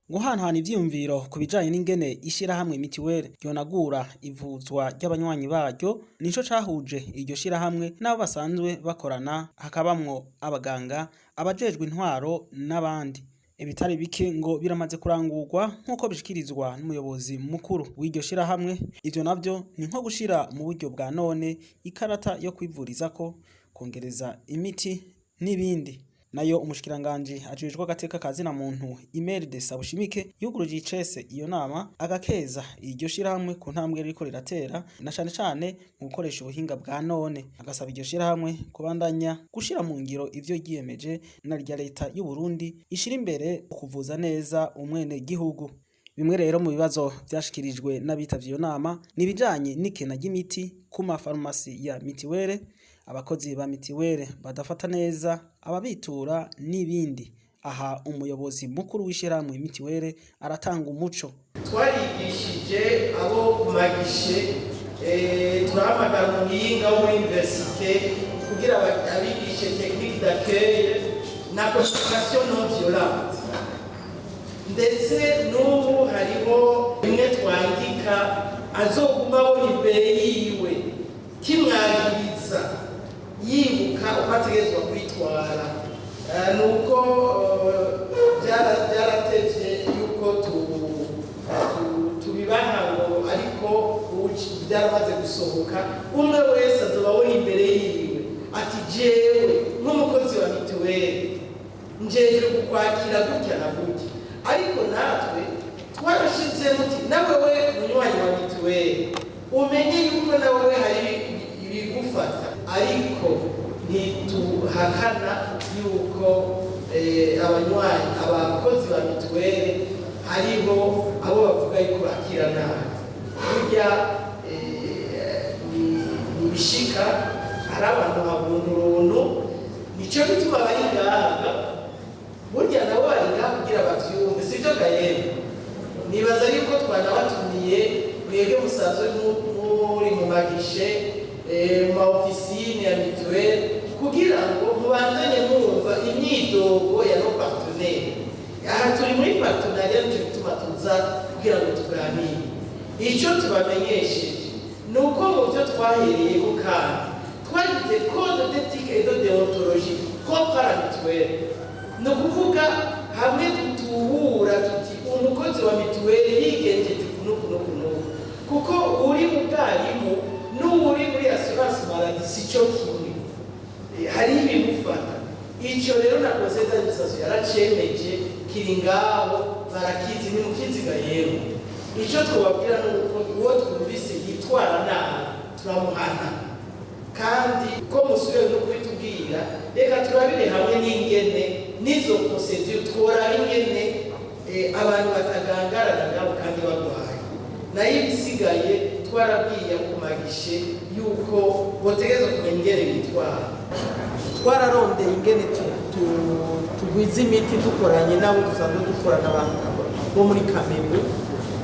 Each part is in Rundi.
Guhanahana ivyiyumviro ku bijanye n'ingene ishirahamwe mitiweli ryonagura ivuzwa ry'abanywanyi baryo nico cahuje iryo shirahamwe n'abo basanzwe bakorana, hakabamwo abaganga, abajejwe intwaro n'abandi. Ibitari bike ngo biramaze kurangurwa, nk'uko bishikirizwa n'umuyobozi mukuru w'iryo shirahamwe. Ivyo navyo ni nko gushira mu buryo bwa none ikarata yo kwivurizako, kongereza imiti n'ibindi. Nayo umushikiranganji ajejwe agateka ka zina muntu, Imelde Sabushimike, yuguruje icese iyo nama, agakeza iryo shirahamwe ku ntambwe ririko riratera, na cane cane mu gukoresha ubuhinga bwa none, agasaba iryo shirahamwe kubandanya gushira mu ngiro ivyo ryiyemeje, na rya leta y'u Burundi ishira imbere ukuvuza neza umwene gihugu. Bimwe rero mu bibazo vyashikirijwe n'abitavye iyo nama ni ibijanye n'ikena ry'imiti ku mafarumasi ya mitiwere, abakozi ba mitiwere badafata neza ababitura n'ibindi. Aha umuyobozi mukuru w'ishirahamwe mitiwere aratanga umuco. Twarigishije abo ku maguichets, turahamagara umuhinga wo muri université kugira abigishe technique d'accueil na communication non violente. Ndetse n'ubu hariho bimwe twandika azoguma abona imbere yiwe, kimwagiriza yibuka uko ategerezwa kwitwara. Nuko byaratevye yuko tubibaha ngo, ariko ubu byaramaze gusohoka. Umwe wese azoba abona imbere yiwe ati: "Jewe nk'umukozi wa mituweli njejwe kukwakira gutya na gutya." Ariko natwe twarashizemo uti: "Nawe we munywanyi wa mituweli, umenye yuko nawe hari ibigufata." Ariko ntituhakana yuko abanywanyi, abakozi ba mituweli, hariho abo bavuga yuko bakira nabi. Burya ni ibishika, hari abantu habunturuntu. Nico gituma bari ngaha, burya nabo bari ngaha kugira bavyumve, sivyo gayemwe? Nibaza yuko twanabatumiye mwebwe musanzwe muri mu maguichets, mu ma officines ya mituweli, kugira ngo mubandanye mwumva imyidogo ya nos partenaires. Aha turi muri partenariat, nico gituma tuza kugira ngo tuganire. Icyo tubamenyesheje ni uko mu byo twahereyeko kandi twagize code d'éthique et de déontologie propre à la mutuelle. Ni ukuvuga hamwe tutubura tuti umukozi wa mituweli yigenjeje uku n'uku n'uku n'uku, kuko uri mu bwarimu n'uri muri assurance maladie si cyo kimwe. Hari ibimufata. Icyo rero na conseil d'administration yaracemeje, kiri ngaho, barakizi, nimukiziga. Yewe, icyo twababwira ni uko uwo twumvise yitwara nabi turamuhana. Kandi ko musubiye no kubitubwira, reka turabire hamwe n'ingene n'izo procédures, tworaba ingene abantu batagangarana ngabo kandi bagwaye. Nayo ibisigaye, twarabwiye ku maguichets yuko botegerezwa kumenya ingene bitwara. Twararondeye ingene tugwiza imiti dukoranye n'abo dusanzwe dukorana, abantu bo muri Kamebu.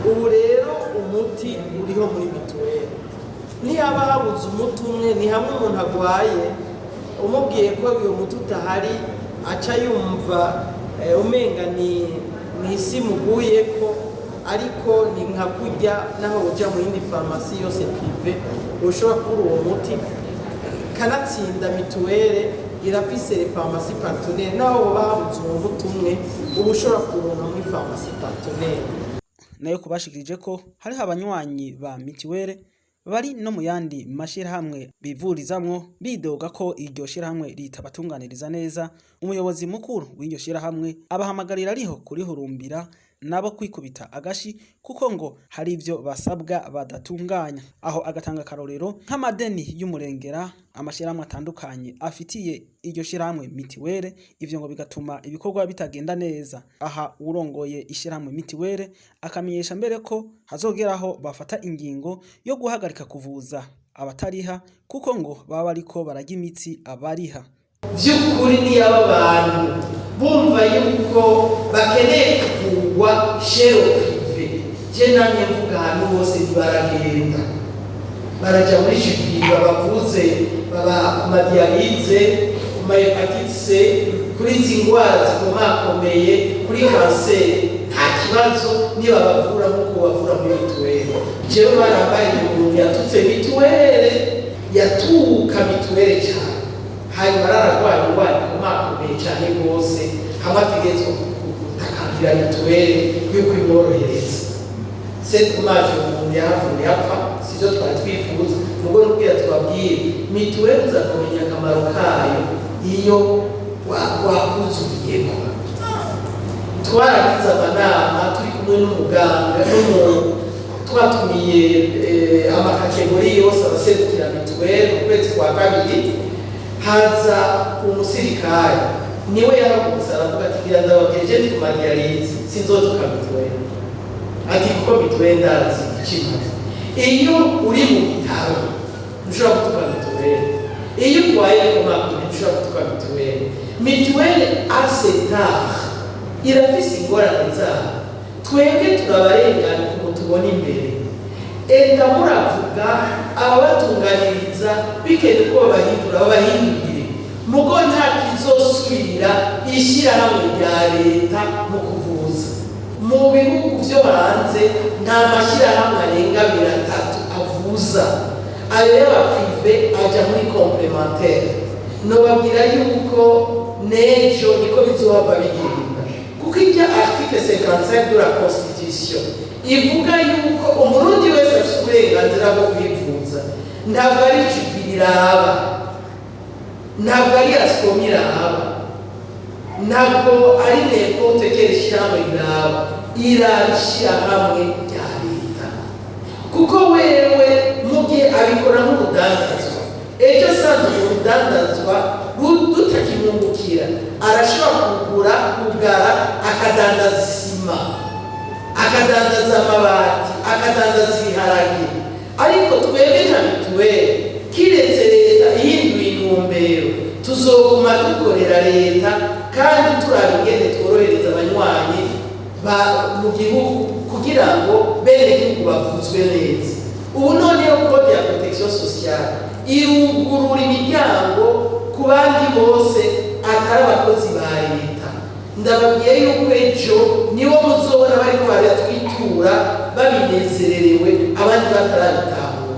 Ubu rero umuti uriho muri mituweli. Nihaba habuze umuti umwe, ni hamwe umuntu agwaye umubwiye ko uyu muti utahari, aca yumva umenga ni isi muguyeko. Ariko ni nka kurya naho uja mu yindi farumasi yose privée ushobora kubura uwo muti. Kanatsinda mituweli irafise les pharmacies partenaires, naho hoba habuze uwo muti umwe, uba ushobora kuwuronka muri pharmacie partenaire. Nayo kubashikirije ko hariho abanywanyi ba mitiwere bari no mu yandi mashirahamwe bivurizamwo, bidoga ko iryo shirahamwe ritabatunganiriza neza, umuyobozi mukuru w'iryo shirahamwe abahamagarira ariho kurihurumbira nabo kwikubita agashi, kuko ngo hari ivyo basabwa badatunganya. Aho agatanga akarorero nk'amadeni y'umurengera amashirahamwe atandukanye afitiye iryo shirahamwe mitiwere. Ivyo ngo bigatuma ibikorwa bitagenda neza. Aha urongoye ishirahamwe mitiwere akamenyesha mbere ko hazogeraho bafata ingingo yo guhagarika kuvuza abatariha, kuko ngo baba bariko bararya imitsi abariha. Vy'ukuri, niyaba abantu bumva yuko bakeneye kuvugwa chez le privé, je namye mvuga ahantu hose, ntibaragenda baraja muri Jubilé babavuze, baba ku madialyse, ku mahépatite C, kuri izi ndwara zikomakomeye, kuri kanseri. Nta kibazo niba bavura nk'uko bavura muri mituweli. Jewe barambaye umuntu yatutse mituweli, yatuka mituweli cyane, hanyuma ararwaye indwara ikomakomeye cyane rwose, hamwe ategerezwa gutakambira mituweli yuko imworohereza. C'est dommage, umuntu yahavuye apfa, sibyo twari twifuza. Nubwo nubwira tubabwire, mituweli uza kumenya akamaro kayo iyo wakuzuriyemo. Twaragize amanama turi kumwe n'umuganga n'umuntu, twatumiye ama catégories yose abaserukira mituweli. Mu kwezi kwa kabiri haza umusirikare, niwe yahagurutse aravuga ati: "Ngira ndababwire, je ndi ku ma dialyse, sinzotuka mituweli." Ati: "Kuko mituweli ndazi ikimaze. Iyo uri mu bitaro ntushobora gutuka mituweli, iyo urwaye komakuru ntushobora gutuka mituweli." Mituweli asetare irafise ingorane zayo, twebwe turabarengana ukuntu tubona imbere. Enda muravuga ababatunganiriza, bikende ko babahindura, babahindurire, mugo nta kizosubirira ishyirahamwe rya leta mu kuvuza. Mu bihugu byo hanze nta mashyirahamwe arenga abiri, atatu avuza. Ayo y'aba privé aja muri complémentaire. Nobabwira yuko n'ejo niko bizohava bigenda, kuko ijya article 55 de la Constitution ivuga yuko Umurundi wese afite uburenganzira bwo kwivuza. Ntabwo ari Jubilé iraba, ntabwo ari Ascomi iraba, ntabwo ari n'importe quel shyirahamwe riraba, iraba ishyirahamwe rya leta. Kuko wewe mu gihe abikora nk'urudandazwa, ejo asanzwe urudandazwa rutakimungukira, arashobora kugura kugara, akadandaza isima, akadandaza amabati, akadandaza ibiharage. Ariko twebwe nka mituweli, kiretse leta ihinduye intumbero, tuzoguma dukorera leta kandi turaba ingene tworohereza abanywanyi mu gihugu kugira ngo bene gihugu bavuzwe neza. Ubu noneho code ya protection sociale irugurura imiryango ku bandi bose atari abakozi ba leta. Ndababwiye yuko ejo niwo muzobona bariko baratwitura babinezererewe, abandi batarabitahura.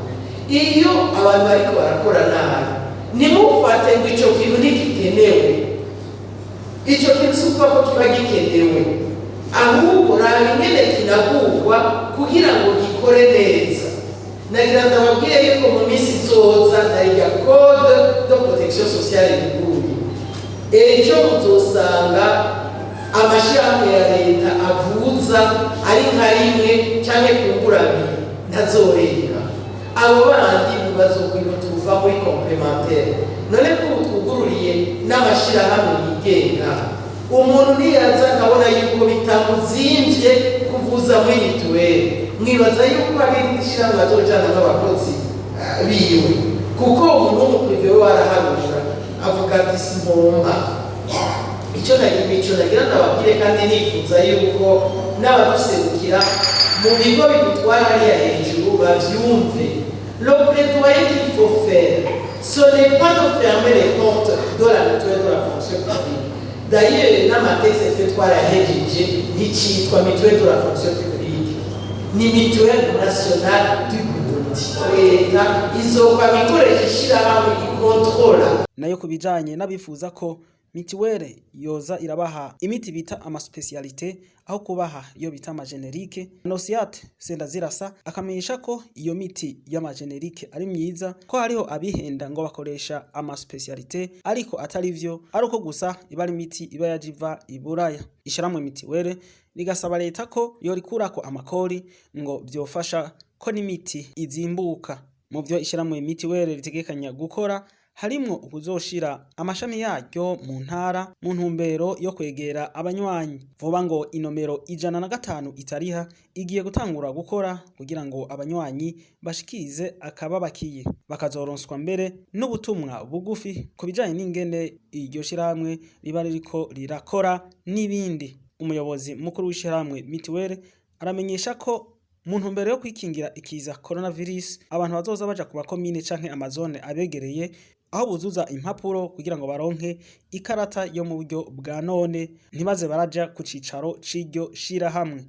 Iyo abantu bariko barakora nabi, ntimufate ngo ico kintu ntigikenewe. Ico kintu si ukuvuga ko kiba gikenewe, ahubwo raba ingene kinagurwa kugira ngo gikore neza. Nagira ndababwire yuko mu minsi izoza narirya code de protection sociale yuguruye, ejo muzosanga amashyirahamwe ya leta avuza ari nka rimwe cyangwa kungura abiri, ntazorenga. Abo bandi bazokwihuta muri complémentaire. None ko ubu twugururiye n'amashyirahamwe yigenga, umuntu niyaza akabona yuko bitamuzimvye kuvuza muri mituweli, mwibaza yuko hari irindi shyirahamwe azojana n'abakozi biwe? Kuko umuntu w'umu privé we waraharura, avuga ati: "Simpomba." Icyo nagira ndababwire, kandi nifuza yuko n'abaduserukira mu bigo bidutwara hariya hejuru bavyumve: le plaidoyer qu'il faut faire, ce n'est pas de fermer les portes de la mutuelle de la fonction publique. D'ailleurs, n'ama textes twe twarahejeje, nticitwa mutuelle de la fonction publique, ni Mutuelle nationale du Burundi. Leta izokwama ikoresha ishirahamwe ikontrola. Nayo ku bijanye n'abifuza ko mitiwere yoza irabaha imiti bita ama spécialités aho kubaha iyo bita ama génériques, Nosiate Sendazirasa akamenyesha ko iyo miti y'ama génériques ari myiza, ko hariho abihenda ngo bakoresha ama spécialités, ariko atari vyo, ari uko gusa iba ari imiti iba yaje iva i Buraya. Ishiramwe mitiwere rigasaba leta ko yorikurako amakori, ngo vyofasha ko n'imiti izimbuka. Mu vyo ishiramwe mitiwere ritegekanya gukora harimwo ukuzoshira amashami yaryo mu ntara mu ntumbero yo kwegera abanywanyi vuba. Ngo inomero 105 itariha igiye gutangura gukora kugira ngo abanywanyi bashikirize akababakiye, bakazoronswa mbere n'ubutumwa bugufi ku bijanye n'ingene iryo shirahamwe riba ririko rirakora n'ibindi. Umuyobozi mukuru w'ishirahamwe mitiwere aramenyesha ko mu ntumbero yo kwikingira ikiza coronavirus, abantu bazoza baja ku makomine canke amazone abegereye. aho buzuza impapuro kugira ngo baronke ikarata yo mu buryo bwa none, ntibaze baraja ku cicaro c'iryo shirahamwe.